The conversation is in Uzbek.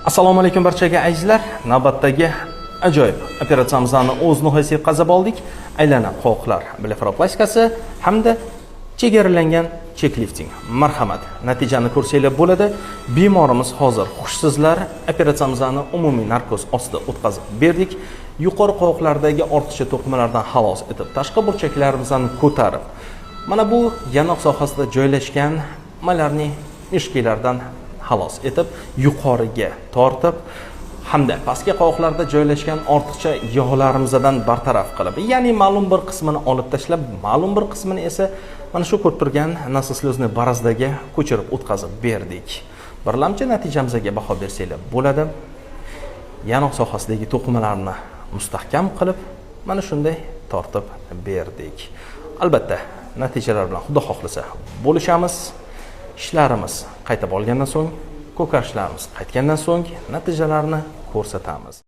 Assalomu alaykum barchaga, azizlar. Navbatdagi ajoyib operatsiyamizni o'z nihoyasiga yetkazib oldik. Aylana qovoqlar blefaroplastikasi hamda chegaralangan cheek lifting. Marhamat, natijani ko'rsanglar bo'ladi. Bemorimiz hozir hushsizlar. Operatsiyamizni umumiy narkoz ostida o'tkazib berdik. Yuqori qovoqlardagi ortiqcha to'qimalardan xalos etib, tashqi burchaklarimizni ko'tarib, mana bu yanoq sohasida joylashgan малярный мешки lardan xalos etib, yuqoriga tortib hamda pastki qovoqlarda joylashgan ortiqcha yog'larimizdan bartaraf qilib, ya'ni ma'lum bir qismini olib tashlab, ma'lum bir qismini esa mana shu ko'rib turgan носослезный борозда ga ko'chirib o'tkazib berdik. Birlamchi natijamizga baho bersanglar bo'ladi. Yanoq sohasidagi to'qimalarni mustahkam qilib, mana shunday tortib berdik. Albatta, natijalar bilan, xudo xohlasa, bo'lishamiz. Ishlarimiz qaytib olgandan so'ng, ko'karishlarimiz qaytgandan so'ng natijalarni ko'rsatamiz.